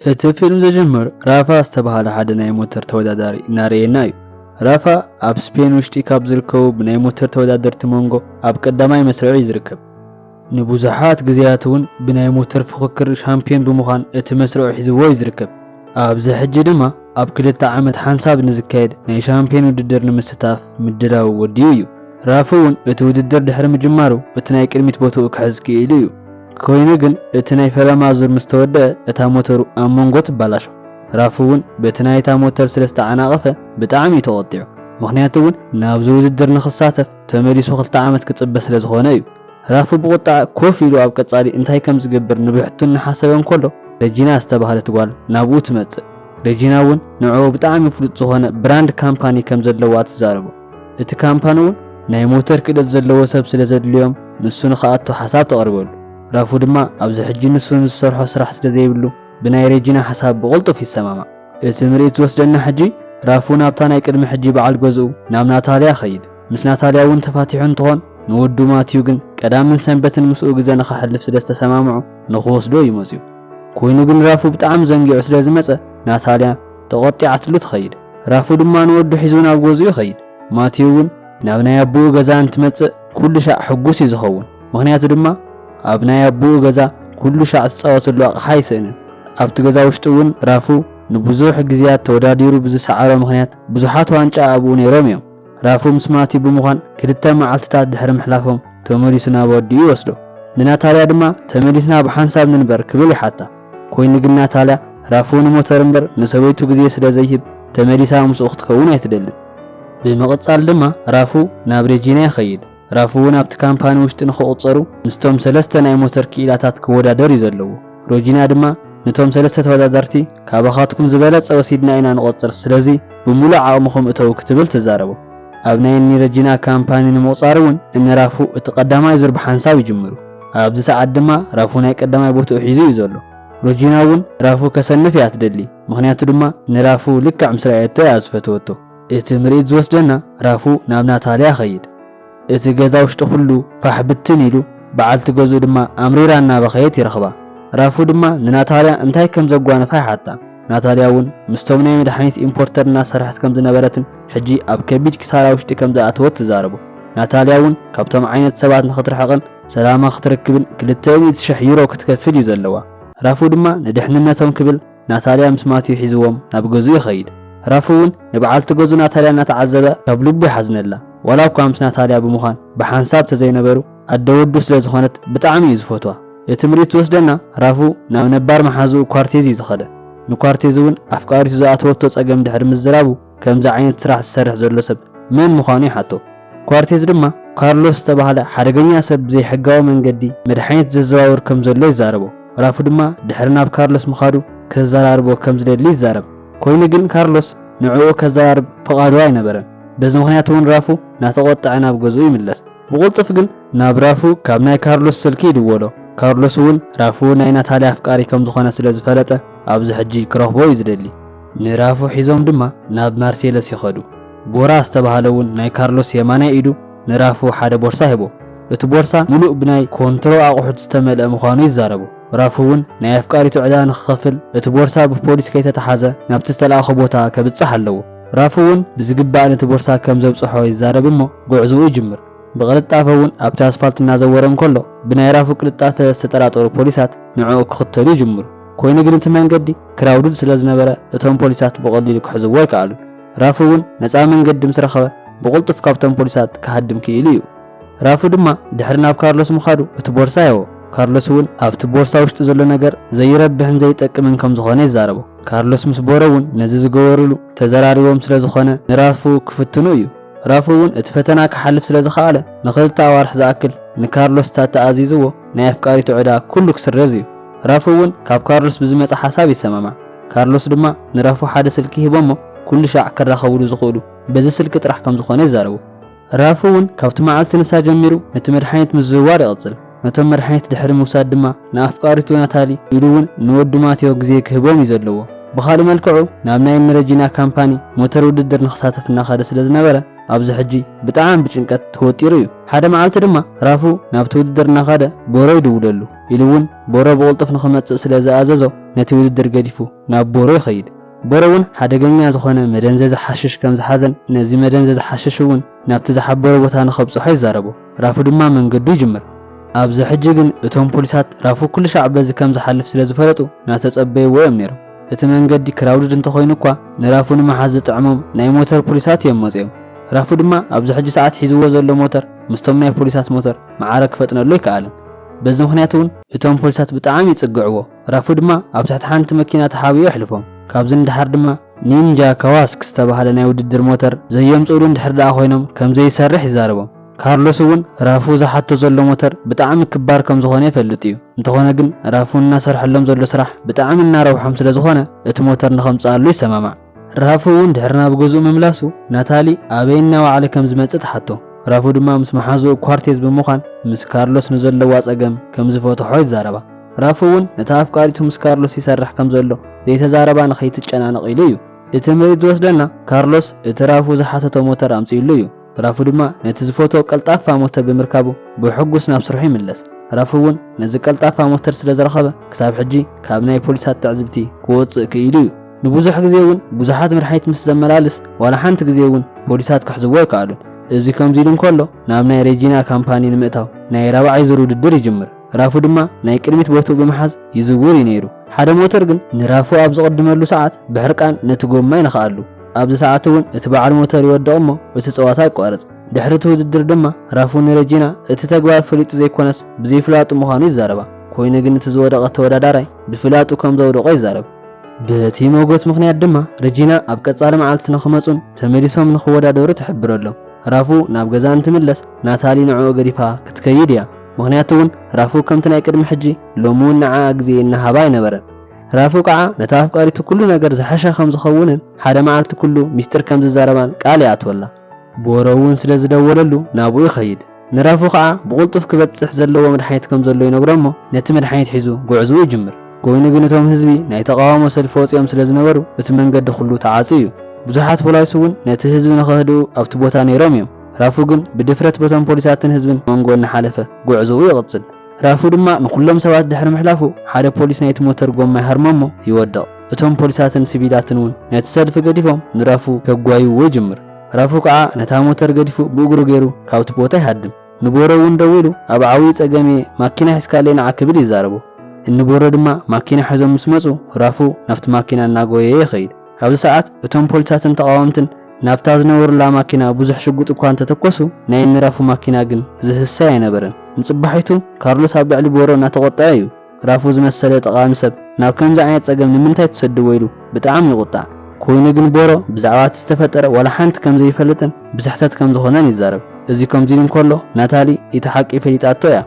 እቲ ፊልም ዝጅምር ራፋ ዝተባህለ ሓደ ናይ ሞተር ተወዳዳሪ እናርእየና እዩ። ራፋ ኣብ ስፔን ውሽጢ ካብ ዝርከቡ ብናይ ሞተር ተወዳደርቲ መንጎ ኣብ ቀዳማይ መስርዕ እዩ ዝርከብ። ንብዙሓት ግዜያት እውን ብናይ ሞተር ፍኽክር ሻምፒዮን ብምዃን እቲ መስርዑ ሒዝዎ እዩ ዝርከብ። ኣብዚ ሕጂ ድማ ኣብ ክልተ ዓመት ሓንሳብ ንዝካየድ ናይ ሻምፒዮን ውድድር ንምስታፍ ምድላው ወዲኡ እዩ። ራፉ እውን እቲ ውድድር ድሕሪ ምጅማሩ እቲ ናይ ቅድሚት ቦትኡ ክሕዝ ክኢሉ እዩ። ኮይኑ ግን እቲ ናይ ፈለማ ዙር ምስ ተወደአ እታ ሞተሩ ኣብ መንጎ ትባላሾ። ራፉ እውን በቲ ናይታ ሞተር ስለ ዝተዓናቐፈ ብጣዕሚ እዩ ተቖጢዑ። ምኽንያቱ እውን ናብዚ ውድድር ንኽሳተፍ ተመሊሱ ክልተ ዓመት ክጽበ ስለ ዝኾነ እዩ። ራፉ ብቑጣዕ ኮፍ ኢሉ ኣብ ቀጻሊ እንታይ ከም ዝገብር ንብሕቱ እናሓሰበ እንከሎ ረጂና ዝተባህለት ጓል ናብኡ ትመጽእ። ረጂና እውን ንዕኡ ብጣዕሚ ፍሉጥ ዝኾነ ብራንድ ካምፓኒ ከም ዘለዋ ትዛረቦ። እቲ ካምፓኒ እውን ናይ ሞተር ክእለት ዘለዎ ሰብ ስለ ዘድልዮም ንሱ ንኽኣቱ ሓሳብ ተቕርበሉ። ራፉ ድማ ኣብዚ ሕጂ ንሱ ንዝሰርሖ ስራሕ ስለ ዘይብሉ ብናይ ረጂና ሓሳብ ብቕልጡፍ ይሰማማዕ። እቲ ምርኢት ዝወስደና ሕጂ ራፉ ናብታ ናይ ቅድሚ ሕጂ በዓል ገዝኡ ናብ ናታልያ ኸይድ። ምስ ናታልያ እውን ተፋቲሑ እንትኾን ንወዱ ማቲዩ ግን ቀዳምን ሰንበትን ምስኡ ግዜ ንኸሕልፍ ስለ ዝተሰማምዑ ንኽወስዶ እዩ መፅዩ። ኮይኑ ግን ራፉ ብጣዕሚ ዘንጊዑ ስለ ዝመፀ ናታልያ ተቖጢዓትሉ ትኸይድ። ራፉ ድማ ንወዱ ሒዙ ናብ ገዝኡ ይኸይድ። ማቲዩ እውን ናብ ናይ ኣቦኡ ገዛ እንትመጽእ ኩሉ ሻዕ ሕጉስ እዩ ዝኸውን። ምኽንያቱ ድማ ኣብ ናይ ኣቦኡ ገዛ ኩሉ ሻዕ ዝጻወተሉ ኣቕሓ ኣይስእንን። ኣብቲ ገዛ ውሽጢ እውን ራፉ ንብዙሕ ግዜያት ተወዳዲሩ ብዝሰዓሮ ምኽንያት ብዙሓት ዋንጫ ኣብኡ ነይሮም እዮም። ራፉ ምስ ማቲዩ ብምዃን ክልተ መዓልትታት ድሕሪ ምሕላፎም ተመሊሱ ናብ ኣዲኡ ይወስዶ። ንናታልያ ድማ ተመሊስና ብሓንሳብ ንንበር ክብል ይሓታ። ኮይኑ ግን ናታልያ ራፉ ንሞተር እምበር ንሰበይቱ ግዜ ስለ ዘይህብ ተመሊሳ ምስኡ ክትከውን ኣይትደልን። ብምቕጻል ድማ ራፉ ናብ ሬጂና ይኸይድ። ራፉ እውን ኣብቲ ካምፓኒ ውሽጢ ንኽቑጸሩ ምስቶም ሰለስተ ናይ ሞተር ክኢላታት ክወዳደር እዩ ዘለዎ። ሮጂና ድማ ነቶም ሰለስተ ተወዳደርቲ ካባኻትኩም ዝበለጸ ወሲድና ኢና ንቖጽር፣ ስለዚ ብምሉእ ዓቕምኹም እተው ክትብል ትዛረቦ። ኣብ ናይ እኒ ረጂና ካምፓኒ ንምቑጻር እውን እኒ ራፉ እቲ ቀዳማይ ዙር ብሓንሳብ ይጅምሩ። ኣብዚ ሰዓት ድማ ራፉ ናይ ቀዳማይ ቦትኡ ሒዙ እዩ ዘሎ። ሮጂና እውን ራፉ ከሰንፍ እያ ትደሊ፣ ምኽንያቱ ድማ ንራፉ ልክዕ ምስ ረኣየቶ እያ ዝፈተወቶ። እቲ ምርኢት ዝወስደና ራፉ ናብ ናታልያ ይኸይድ። እቲ ገዛ ውሽጢ ኩሉ ፋሕ ብትን ኢሉ፣ በዓልቲ ገዝኡ ድማ ኣምሪራ እናበኸየት ይረኽባ። ራፉ ድማ ንናታልያ እንታይ ከም ዘጓነፋ ይሓታ። ናታልያ እውን ምስቶም ናይ መድሓኒት ኢምፖርተር እናሰርሐት ከም ዝነበረትን ሕጂ ኣብ ከቢድ ኪሳራ ውሽጢ ከም ዝኣተወት ትዛረቦ። ናታልያ እውን ካብቶም ዓይነት ሰባት ንኽትርሕቕን ሰላማ ክትረክብን ክልተ ሚእቲ ሽሕ ዩሮ ክትከፍል እዩ ዘለዋ። ራፉ ድማ ንድሕንነቶም ክብል ናታልያ ምስ ማቲዩ ሒዝዎም ናብ ገዝኡ ይኸይድ። ራፉ እውን ንበዓልቲ ገዝኡ ናታልያ እናተዓዘበ ካብ ልቡ ይሓዝነላ። ዋላ እኳ ምስ ናታልያ ብምዃን ብሓንሳብ ተዘይነበሩ፣ ኣደ ወዱ ስለ ዝኾነት ብጣዕሚ እዩ ዝፈትዋ። እቲ ምርኢት ዝወስደና ራፉ ናብ ነባር መሓዝኡ ኳርቴዝ እዩ ዝኸደ። ንኳርቴዝ እውን ኣፍቃሪቱ ዝኣተወቶ ጸገም ድሕሪ ምዝራቡ ከምዚ ዓይነት ስራሕ ዝሰርሕ ዘሎ ሰብ መን ምዃኑ ይሓቶ። ኳርቴዝ ድማ ካርሎስ ዝተባህለ ሓደገኛ ሰብ ብዘይሕጋዊ መንገዲ መድሓኒት ዘዘዋውር ከም ዘሎ ይዛረቦ። ራፉ ድማ ድሕሪ ናብ ካርሎስ ምኻዱ ከዘራርቦ ከም ዝደሊ ይዛረብ። ኮይኑ ግን ካርሎስ ንዕኡ ከዘራርብ ፍቓዱ ኣይነበረን። በዚ ምኽንያት እውን ራፉ እናተቖጥዐ ናብ ገዝኡ ይምለስ። ብቕልጡፍ ግን ናብ ራፉ ካብ ናይ ካርሎስ ስልኪ ይድወሎ። ካርሎስ እውን ራፉ ናይ ናታልያ ኣፍቃሪ ከም ዝኾነ ስለ ዝፈለጠ ኣብዚ ሕጂ ክረኽቦ እዩ ዝደሊ። ንራፉ ሒዞም ድማ ናብ ማርሴለስ ይኸዱ። ቦራ ዝተባህለ እውን ናይ ካርሎስ የማናይ ኢዱ ንራፉ ሓደ ቦርሳ ሂቦ። እቲ ቦርሳ ምሉእ ብናይ ኮንትሮ ኣቑሑት ዝተመልአ ምዃኑ ይዛረቡ። ራፉ እውን ናይ ኣፍቃሪቱ ዕዳ ንኽኸፍል እቲ ቦርሳ ብፖሊስ ከይተተሓዘ ናብቲ ዝተላእኾ ቦታ ከብጽሕ ኣለዎ። ራፉ እውን ብዝግባእ ነቲ ቦርሳ ከም ዘብጽሖ ይዛረብ እሞ ጉዕዞኡ ይጅምር። ብቕልጣፈ እውን ኣብቲ ኣስፋልት እናዘወረ እንከሎ ብናይ ራፉ ቅልጣፈ ዝተጠራጠሩ ፖሊሳት ንዕኡ ክኽተሉ ይጅምሩ። ኮይኑ ግን እቲ መንገዲ ክራውድድ ስለ ዝነበረ እቶም ፖሊሳት ብቐሊሉ ክሕዝዎ ኣይከኣሉን። ራፉ እውን ነፃ መንገዲ ምስ ረኸበ ብቕልጡፍ ካብቶም ፖሊሳት ክሃድም ክኢሉ እዩ። ራፉ ድማ ድሕሪ ናብ ካርሎስ ምኻዱ እቲ ቦርሳ ይህቦ። ካርሎስ እውን ኣብቲ ቦርሳ ውሽጢ ዘሎ ነገር ዘይረብሕን ዘይጠቅምን ከም ዝኾነ ይዛረቦ። ካርሎስ ምስ ቦሮ እውን ነዚ ዝገበሩሉ ተዘራሪቦም ስለ ዝኾነ ንራፉ ክፍትኑ እዩ። ራፉ እውን እቲ ፈተና ክሓልፍ ስለ ዝኸኣለ ንኽልተ ኣዋርሕ ዝኣክል ንካርሎስ ተተኣዚዝዎ ናይ ኣፍቃሪቱ ዕዳ ኩሉ ክስረዝ እዩ። ራፉ እውን ካብ ካርሎስ ብዝመጸ ሓሳብ ይሰማማዕ። ካርሎስ ድማ ንራፉ ሓደ ስልኪ ሂቦሞ ኩሉ ሻዕ ክራኸብሉ ዝኽእሉ በዚ ስልኪ ጥራሕ ከም ዝኾነ ይዛረቡ። ራፉ እውን ካብቲ መዓልቲ ንሳ ጀሚሩ ነቲ መድሓኒት ምዝውዋር ይቕጽል። ነቶም መድሓኒት ድሕሪ ምውሳድ ድማ ንኣፍቃሪቱ ናታሊ ኢሉ እውን ንወዱ ማቴዎ ግዜ ክህቦም እዩ ዘለዎ። ብኻልእ መልክዑ ናብ ናይ እኒ ረጂና ካምፓኒ ሞተር ውድድር ንኽሳተፍ እናኸደ ስለ ዝነበረ ኣብዚ ሕጂ ብጣዕሚ ብጭንቀት ተወጢሩ እዩ። ሓደ መዓልቲ ድማ ራፉ ናብቲ ውድድር እናኸደ ቦሮ ይድውለሉ ኢሉ እውን ቦሮ ብቕልጡፍ ንኽመጽእ ስለ ዝኣዘዞ ነቲ ውድድር ገዲፉ ናብ ቦሮ ይኸይድ። ቦሮ እውን ሓደገኛ ዝኾነ መደንዘዚ ሓሽሽ ከም ዝሓዘን ነዚ መደንዘዚ ሓሽሽ እውን ናብቲ ዝሓበሮ ቦታ ንኸብጽሖ ይዛረቦ። ራፉ ድማ መንገዱ ይጅምር። ኣብዚ ሕጂ ግን እቶም ፖሊሳት ራፉ ኩሉ ሻዕ በዚ ከም ዝሓልፍ ስለ ዝፈለጡ ናተጸበይዎ እዮም ነይሮም። እቲ መንገዲ ክራውድድ እንተኾይኑ እኳ ንራፉ ንምሓዝ ዝጥዕሞም ናይ ሞተር ፖሊሳት እዮም መጺኦም። ራፉ ድማ ኣብዚ ሕጂ ሰዓት ሒዝዎ ዘሎ ሞተር ምስቶም ናይ ፖሊሳት ሞተር ማዕረ ክፈጥነሉ ኣይከኣለን። በዚ ምኽንያት እውን እቶም ፖሊሳት ብጣዕሚ ይጽግዕዎ። ራፉ ድማ ኣብ ትሕቲ ሓንቲ መኪና ተሓቢኡ የሕልፎም። ካብዚ ንደሓር ድማ ኒንጃ ካዋስክ ዝተባህለ ናይ ውድድር ሞተር ዘየምጽእሉ እንድሕር ደኣ ኮይኖም ከም ዘይሰርሕ ይዛረቦም። ካርሎስ እውን ራፉ ዝሓቶ ዘሎ ሞተር ብጣዕሚ ክባር ከም ዝኾነ ይፈልጥ እዩ። እንተኾነ ግን ራፉ እናሰርሐሎም ዘሎ ስራሕ ብጣዕሚ እናረብሖም ስለ ዝኾነ እቲ ሞተር ንኸምጽኣሉ ይሰማማዕ። ራፉ እውን ድሕሪ ናብ ገዝኡ ምምላሱ ናታሊ ኣበይ እናወዓለ ከም ዝመጽእ ትሓቶ። ራፉ ድማ ምስ መሓዝኡ ኳርቴዝ ብምዃን ምስ ካርሎስ ንዘለዋ ጸገም ከም ዝፈትሖ ይዛረባ። ራፉ እውን ነታ ኣፍቃሪቱ ምስ ካርሎስ ይሰርሕ ከም ዘሎ ዘይተዛረባ ንኸይትጨናነቕ ኢሉ እዩ። እቲ ምርኢት ዝወስደና ካርሎስ እቲ ራፉ ዝሓተቶ ሞተር ኣምጺኡሉ እዩ። ራፉ ድማ ነቲ ዝፈትዎ ቀልጣፋ ሞተር ብምርካቡ ብሕጉስ ናብ ስርሑ ይምለስ። ራፉ እውን ነዚ ቀልጣፋ ሞተር ስለ ዝረኸበ ክሳብ ሕጂ ካብ ናይ ፖሊሳት ትዕዝብቲ ክወጽእ ክኢሉ እዩ። ንብዙሕ ግዜ እውን ብዙሓት መድሓኒት ምስ ዘመላልስ ዋላ ሓንቲ ግዜ እውን ፖሊሳት ክሕዝዎ ኣይከኣሉን። እዚ ከምዚ ኢሉ እንከሎ ናብ ናይ ሬጂና ካምፓኒ ንምእታው ናይ ራብዓይ ዙር ውድድር ይጅምር። ራፉ ድማ ናይ ቅድሚት ቦትኡ ብምሓዝ ይዝውር እዩ ነይሩ። ሓደ ሞተር ግን ንራፉ ኣብ ዝቕድመሉ ሰዓት ብሕርቃን ነቲ ጎማ ይነኽኣሉ። ኣብዚ ሰዓት እውን እቲ በዓል ሞተር ይወድቕ እሞ እቲ ጸዋታ ይቋረጽ። ድሕሪ እቲ ውድድር ድማ ራፉ ንረጂና እቲ ተግባር ፈሊጡ ዘይኮነስ ብዘይፍላጡ ምዃኑ ይዛረባ። ኮይኑ ግን እቲ ዝወደቐ ተወዳዳራይ ብፍላጡ ከም ዘውደቖ ይዛረብ። በቲ መጎት ምኽንያት ድማ ረጂና ኣብ ቀጻሊ መዓልቲ ንኽመጹን ተመሊሶም ንኽወዳደሩ ትሕብረሎም። ራፉ ናብ ገዛ እንትምለስ ናታሊ ንዕኡ ገዲፋ ክትከይድ እያ። ምኽንያቱ እውን ራፉ ከምቲ ናይ ቅድሚ ሕጂ ሎሚ እውን ንዓኣ ግዜ እናሃባ ኣይነበረን። ራፉ ከዓ ነታ ኣፍቃሪቱ ኩሉ ነገር ዝሐሸ ከም ዝኸውንን ሓደ መዓልቲ ኩሉ ሚስጥር ከም ዝዛረባን ቃል ይኣትወላ። ቦሮ እውን ስለ ዝደወለሉ ናብኡ ይኸይድ። ንራፉ ከዓ ብቕልጡፍ ክበጽሕ ዘለዎ መድሓኒት ከም ዘሎ ይነግሮ እሞ ነቲ መድሓኒት ሒዙ ጉዕዝኡ ይጅምር። ኮይኑ ግን እቶም ህዝቢ ናይ ተቓውሞ ሰልፊ ወጺኦም ስለ ዝነበሩ እቲ መንገዲ ኩሉ ተዓጽዩ እዩ። ብዙሓት ፖላይስ እውን ነቲ ህዝቢ ንኸህድኡ ኣብቲ ቦታ ነይሮም እዮም። ራፉ ግን ብድፍረት በቶም ፖሊሳትን ህዝብን መንጎ እናሓለፈ ጉዕዝኡ ይቕጽል። ራፉ ድማ ንኹሎም ሰባት ድሕሪ ምሕላፉ ሓደ ፖሊስ ናይቲ ሞተር ጎማ ይሃርሞ እሞ ይወድቕ። እቶም ፖሊሳትን ሲቪላትን እውን ነቲ ሰልፊ ገዲፎም ንራፉ ከጓይዎ ይጅምር። ራፉ ከዓ ነታ ሞተር ገዲፉ ብእግሩ ገይሩ ካብቲ ቦታ ይሃድም። ንቦሮ እውን ደዊሉ ኣብ ዓብዪ ጸገም እየ፣ ማኪና ሒዝካለይ ንዓ ክብል ይዛረቦ። እኒ ቦሮ ድማ ማኪና ሒዞም ምስ መጹ ራፉ ናብቲ ማኪና እናጎየየ ይኸይድ። ኣብዚ ሰዓት እቶም ፖሊሳትን ተቓወምትን ናብታ ዝነበሩላ ማኪና ብዙሕ ሽጉጥ እኳ እንተተኮሱ ናይ እኒ ራፉ ማኪና ግን ዝህሰይ ኣይነበረን። ንጽባሒቱ ካርሎስ ኣብ ልዕሊ ቦሮ እናተቖጠዐ እዩ። ራፉ ዝመሰለ ጠቓሚ ሰብ ናብ ከምዚ ዓይነት ጸገም ንምንታይ ትሰድዎ ኢሉ ብጣዕሚ ይቑጣዕ። ኮይኑ ግን ቦሮ ብዛዕባ እቲ ዝተፈጠረ ዋላ ሓንቲ ከም ዘይፈልጥን ብስሕተት ከም ዝኾነን ይዛረብ። እዚ ከምዚ ኢሉ እንከሎ ናታሊ እቲ ሓቂ ፈሊጣቶ እያ።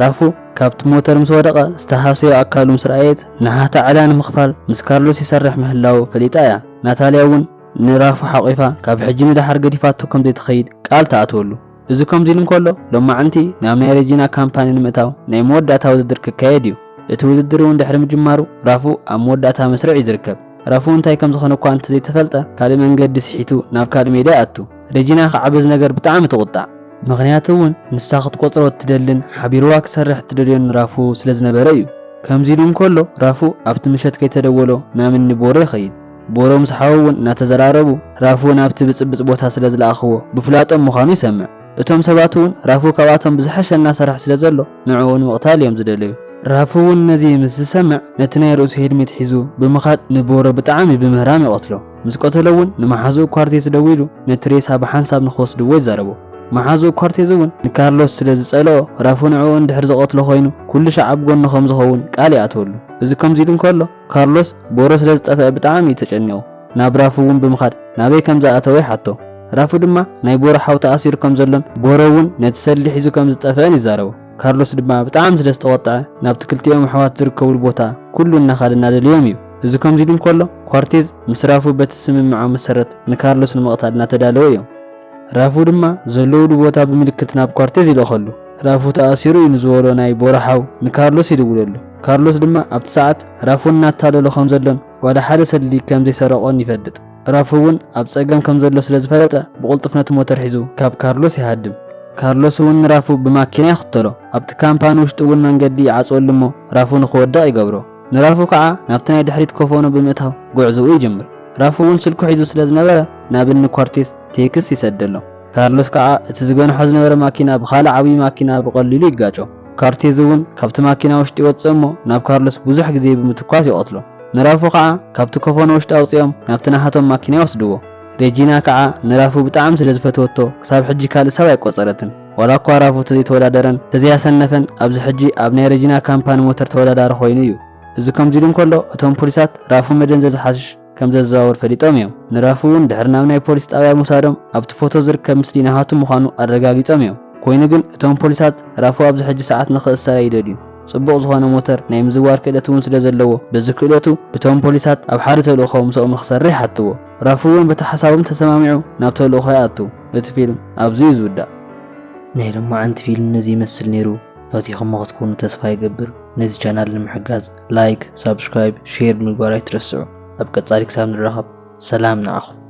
ራፉ ካብቲ ሞተር ምስ ወደቐ ዝተሃሰዮ ኣካሉ ምስ ረኣየት ንሃታ ዕዳ ንምኽፋል ምስ ካርሎስ ይሰርሕ ምህላው ፈሊጣ እያ። ናታልያ እውን ንራፉ ሓቒፋ ካብ ሕጂ ንደሓር ገዲፋቶ ከም ዘይትኸይድ ቃል ትኣትወሉ። እዚ ከምዚ ኢሉ እንከሎ ሎማዕንቲ ናብ ናይ ሬጂና ካምፓኒ ንምእታው ናይ መወዳእታ ውድድር ክካየድ እዩ። እቲ ውድድር እውን ድሕሪ ምጅማሩ ራፉ ኣብ መወዳእታ መስርዕ እዩ ዝርከብ። ራፉ እንታይ ከም ዝኾነ እኳ እንተዘይተፈልጠ ካልእ መንገዲ ስሒቱ ናብ ካልእ ሜዳ ይኣቱ። ሬጂና ከዓ በዚ ነገር ብጣዕሚ ትቑጣዕ። ምኽንያቱ እውን ንሳ ክትቆጽሮ እትደልን ሓቢርዋ ክሰርሕ እትደልዮን ራፉ ስለ ዝነበረ እዩ። ከምዚ ኢሉ እንከሎ ራፉ ኣብቲ ምሸት ከይተደወሎ ናብ እኒ ቦሮ ይኸይድ። ቦሮ ምስ ሓው እውን እናተዘራረቡ ራፉ ናብቲ ብጽብጽ ቦታ ስለ ዝለኣኽዎ ብፍላጦም ምዃኑ ይሰምዕ። እቶም ሰባት እውን ራፉ ካብኣቶም ብዝሐሸ እናሰርሐ ስለ ዘሎ ንዕኡ ንምቕታል እዮም ዝደለዩ። ራፉ እውን ነዚ ምስ ዝሰምዕ ነቲ ናይ ርእሱ ሄልሜት ሒዙ ብምኻድ ንቦሮ ብጣዕሚ ብምህራም ይቐትሎ። ምስ ቀተሎ እውን ንመሓዝኡ ኳርቴዝ ደዊሉ ነቲ ሬሳ ብሓንሳብ ንኽወስድዎ ይዛረቦ። መሓዝኡ ኳርቴዝ እውን ንካርሎስ ስለ ዝጸልኦ ራፉ ንዕኡ እንድሕር ዝቐትሎ ኮይኑ ኩሉ ሻዕ ኣብ ጎኑ ከም ዝኸውን ቃል ይኣትወሉ። እዚ ከምዚ ኢሉ እንከሎ ካርሎስ ቦሮ ስለ ዝጠፍአ ብጣዕሚ እዩ ተጨኒቑ። ናብ ራፉ እውን ብምኻድ ናበይ ከም ዝኣተወ ይሓቶ። ራፉ ድማ ናይ ቦሮ ሓው ተኣሲሩ ከም ዘሎን ቦሮ እውን ነቲ ሰልዲ ሒዙ ከም ዝጠፍአን ይዛረቦ። ካርሎስ ድማ ብጣዕሚ ስለ ዝተቖጥዐ ናብቲ ክልቲኦም ኣሕዋት ዝርከብሉ ቦታ ኩሉ እናኻደ እናደለዮም እዩ። እዚ ከምዚ ኢሉ እንከሎ ኳርቴዝ ምስ ራፉ በቲ ስምምዖም መሰረት ንካርሎስ ንምቕታል እናተዳለወ እዮም። ራፉ ድማ ዘለውሉ ቦታ ብምልክት ናብ ኳርቴዝ ይልእኸሉ። ራፉ ተኣሲሩ እዩ ንዝበሎ ናይ ቦሮ ሓው ንካርሎስ ይድውለሉ። ካርሎስ ድማ ኣብቲ ሰዓት ራፉ እናታለሎ ከም ዘሎን ዋላ ሓደ ሰልዲ ከም ዘይሰረቖን ይፈልጥ። ራፉ እውን ኣብ ጸገም ከም ዘሎ ስለ ዝፈለጠ ብቕልጡፍ ነቲ ሞተር ሒዙ ካብ ካርሎስ ይሃድም። ካርሎስ እውን ንራፉ ብማኪና ይኽተሎ። ኣብቲ ካምፓኒ ውሽጢ እውን መንገዲ ይዓጽወሉ እሞ ራፉ ንኽወድቕ ይገብሮ። ንራፉ ከዓ ናብቲ ናይ ድሕሪት ኮፎኖ ብምእታው ጉዕዞኡ ይጅምር። ራፉ እውን ስልኩ ሒዙ ስለ ዝነበረ ናብ እኒ ኳርቴዝ ቴክስት ይሰደሎም። ካርሎስ ከዓ እቲ ዝገንሖ ዝነበረ ማኪና ብኻልእ ዓብዪ ማኪና ብቐሊሉ ይጋጮ። ኳርቴዝ እውን ካብቲ ማኪና ውሽጢ ይወፅእ እሞ ናብ ካርሎስ ብዙሕ ግዜ ብምትኳስ ይቐትሎ። ንራፉ ከዓ ካብቲ ኮፎኖ ውሽጢ ኣውፂኦም ናብቲ ናሃቶም ማኪና ይወስድዎ። ሬጂና ከዓ ንራፉ ብጣዕሚ ስለ ዝፈትወቶ ክሳብ ሕጂ ካልእ ሰብ ኣይቆፀረትን። ዋላ እኳ ራፉ ተዘይተወዳደረን ተዘያሰነፈን ኣብዚ ሕጂ ኣብ ናይ ሬጂና ካምፓኒ ሞተር ተወዳዳሪ ኮይኑ እዩ። እዚ ከምዚ ኢሉ እንከሎ እቶም ፖሊሳት ራፉ መደንዘዚ ሓሽሽ ከም ዘዘዋወር ፈሊጦም እዮም። ንራፉ እውን ድሕሪ ናብ ናይ ፖሊስ ጣብያ ምውሳዶም ኣብቲ ፎቶ ዝርከብ ምስሊ ናሃቱ ምዃኑ ኣረጋጊጾም እዮም። ኮይኑ ግን እቶም ፖሊሳት ራፉ ኣብዚ ሕጂ ሰዓት ንኽእሰር ኣይደልዩን። ጽቡቕ ዝኾነ ሞተር ናይ ምዝዋር ክእለት እውን ስለ ዘለዎ በዚ ክእለቱ እቶም ፖሊሳት ኣብ ሓደ ተልእኾ ምስኦም ንኽሰርሕ ይሓትዎ። ራፉ እውን በቲ ሓሳቦም ተሰማሚዑ ናብ ተልእኾ ይኣቱ። እቲ ፊልም ኣብዚ እዩ ዝውዳእ። ናይ ሎማዓንቲ ፊልም ነዚ ይመስል ነይሩ። ፈቲኹሞ ክትኮኑ ተስፋ ይገብር። ነዚ ቻናል ንምሕጋዝ ላይክ፣ ሳብስክራይብ፣ ሼር ብምግባር ኣይትረስዑ። ኣብ ቀጻሊ ክሳብ ንራኸብ ሰላም ንዓኹም።